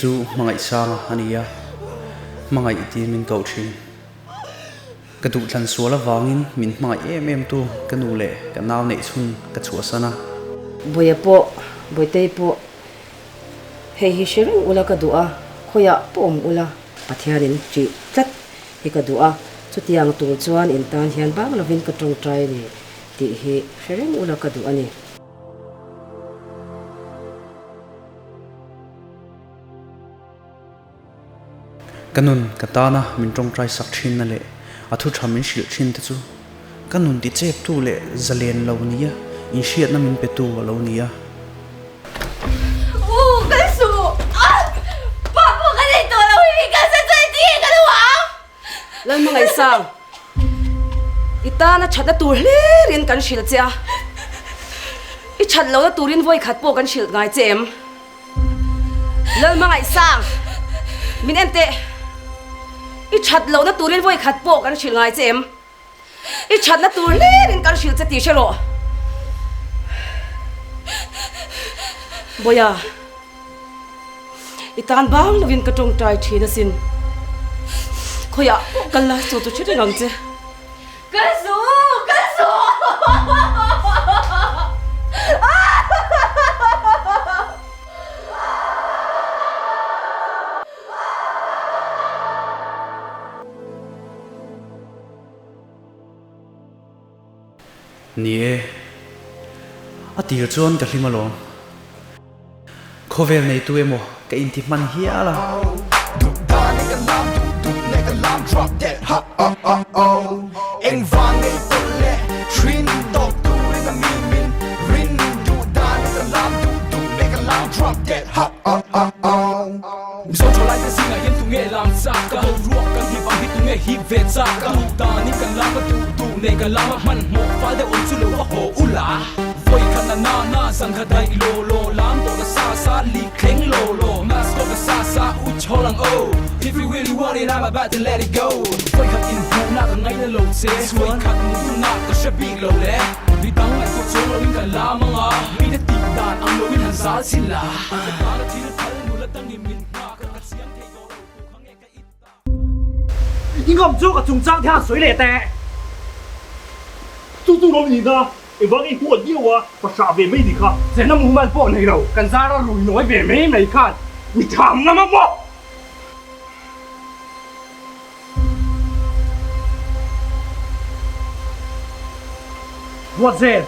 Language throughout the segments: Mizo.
chu Hmangaihsanga a ni a, hmangaih tiin min koh thin. Ka duhthlan sual avangin min hmangaih em em tu ka nu leh ka nau neih chhun ka chhuahsan a. Bawia pawh, Bawitei pawh hei hi hre reng ula ka duh a, khawiah pawh awm ula. Pathianin ṭih tlat hi ka duh a, chutiang tur chuan in tan hian bang lovin ka ṭawngṭai a ni tih hi hre reng ula ka duh a ni. Ka nun ka tana min tawngtai sak thinna leh a thu tha min hrilh thin te chu ka nun ti cheptu leh zalen lo nia inhriatna min petu a lo ni a. U ka suh a, pa pawh ka nei tawh lo hi ka sa chuan tinge ka lo ang? Lalhmangaihsang, i tana thatna tur hlirin kan hrilh che a, i that lohna turin vawikhat pawh kan hrilh ngai che em? Lalhmangaihsang, min en teh. I that lohna turin vawi khat pawh kan hrilh ngai che em? I thatna tur hlirin kan hrilh che tih hre rawh. Bawiha, i tan bang lovin ka tawngtai thin asin. Khawiah pawh kal la, chu chu hre reng ang che. Ka zu! Ka zu! Ni e, a tir chuan ka hlim alawm. Khawvel neitu emaw ka inti hman hial a. I ngam chu ka chungchang te han sawi leh teh. Chu chu lo ni na, engvang i huat viau a, ka hrah ve mai ni kha. Chena mumal pawh nei lo, kan zar a rui nawi ve mai mai khan mi tham ngam a maw? Ruatzel,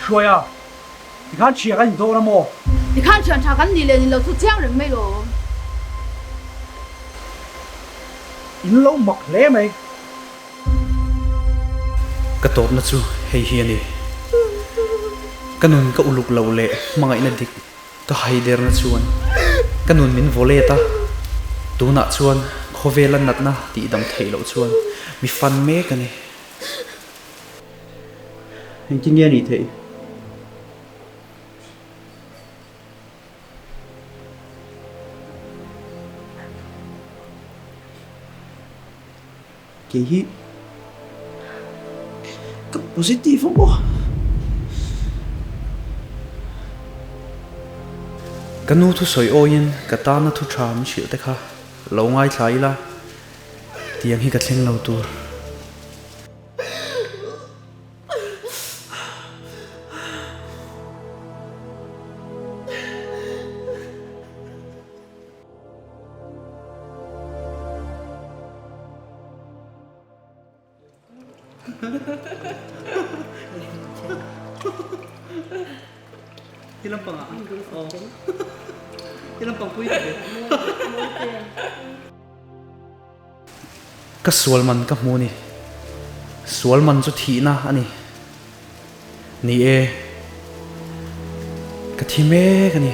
Hruaia, tikhan chhia kan indawn a maw? Tikhan thian tha kan nih leh ni lo chu chiang reng mai lawm. In lo mak hle mai. Ka tawpna chu hei hi a ni. Ka nun ka uluk loh leh hmangaihna dik ka haiderna chuan ka nun min vaw let a, tunah chuan khawvela natna tihdam theih loh chuan mi fan mek a ni. Engtin nge a nih theih? Kei hi ka positive a maw? Ka nu thusawi awiin ka tana thu tha min hrilh te kha lo ngaithla ila tiang hi ka thleng lo tur. Ka sual man ka hmu a ni. Sual man chu thihna a ni. Ni e, ka thi mek a ni.